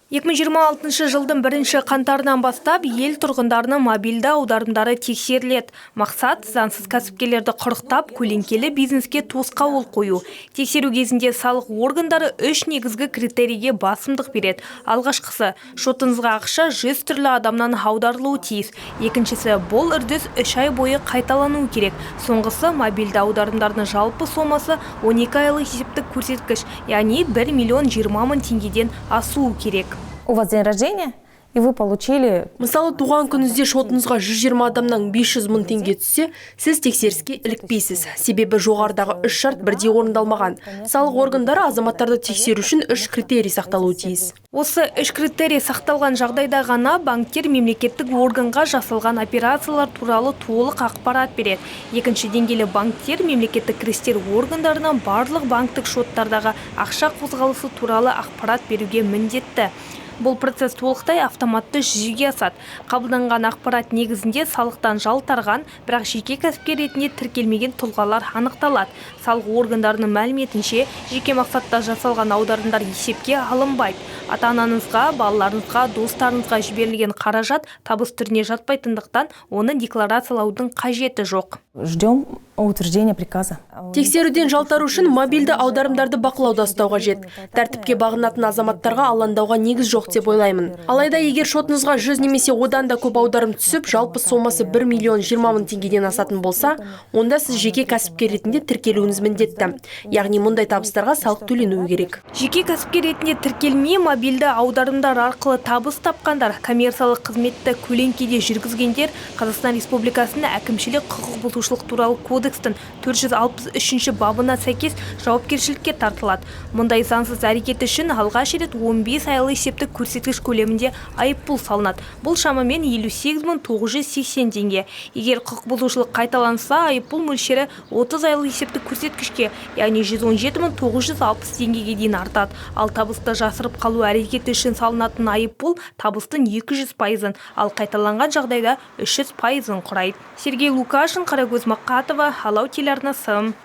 2026 жылдың бірінші қаңтарынан бастап ел тұрғындарының мобильді аударымдары тексеріледі. Мақсат – заңсыз кәсіпкерлерді құрықтап, көлеңкелі бизнеске тосқауыл қою. Тексеру кезінде салық органдары үш негізгі критерийге басымдық береді. Алғашқысы – шотыңызға ақша 100 түрлі адамнан аударылуы тиіс. Екіншісі – бұл үрдіс 3 ай бойы қайталануы керек. Соңғысы – мобильді аударымдардың жалпы сомасы 12 айлық есептік көрсеткіш, яғни 1 миллион 20 мың теңгеден асуы керек. У вас день рождения, и вы получили Мысалы, туған күніңізде шотыңызға 120 адамнан 500 мың теңге түссе, сіз тексеріске ілікпейсіз. Себебі жоғарыдағы үш шарт бірдей орындалмаған. Салық органдары азаматтарды тексеру үшін үш критерий сақталуы тиіс. Осы үш критерий сақталған жағдайда ғана банктер мемлекеттік органға жасалған операциялар туралы толық ақпарат береді. Екінші деңгейлі банктер мемлекеттік кірістер органдарына барлық банктік шоттардағы ақша қозғалысы туралы ақпарат беруге міндетті. Бұл процесс толықтай автоматты жүзеге асады. Қабылданған ақпарат негізінде салықтан жалтарған, бірақ жеке кәсіпкер ретінде тіркелмеген тұлғалар анықталады. Салық органдарының мәліметінше, жеке мақсатта жасалған аударымдар есепке алынбайды. Ата-анаңызға, балаларыңызға, достарыңызға жіберілген қаражат табыс түріне жатпайтындықтан, оны декларациялаудың қажеті жоқ. Ждем утверждения приказа. Тексеруден жалтару үшін мобильді аударымдарды бақылауда ұстау қажет. Тәртіпке бағынатын азаматтарға алаңдауға негіз жоқ деп ойлаймын. Алайда егер шотыңызға 100 немесе одан да көп аударым түсіп, жалпы сомасы 1 миллион 20 мың теңгеден асатын болса, онда сіз жеке кәсіпкер ретінде тіркелуіңіз міндетті. Яғни мұндай табыстарға салық төленуі керек. Жеке кәсіпкер ретінде тіркелмей, мобильді аударымдар арқылы табыс тапқандар, коммерциялық қызметті көлеңкеде жүргізгендер Қазақстан Республикасының Әкімшілік құқық бұзушылық туралы кодекстің 463 бабына сәйкес жауапкершілікке тартылады. Мұндай заңсыз әрекет үшін алғаш рет 15 айлық есептік көрсеткіш көлемінде айыппұл салынады. Бұл шамамен 58 980 теңге. Егер құқық бұзушылық қайталанса, айыппұл мөлшері 30 айлық есептік көрсеткішке, яғни 117 960 теңгеге дейін артады. Ал табысты жасырып қалу әрекеті үшін салынатын айыппұл табыстың 200%-ын, ал қайталанған жағдайда 300%-ын құрайды. Сергей Лукашин, Қарагөз Мақатова, Алау телеарнасы.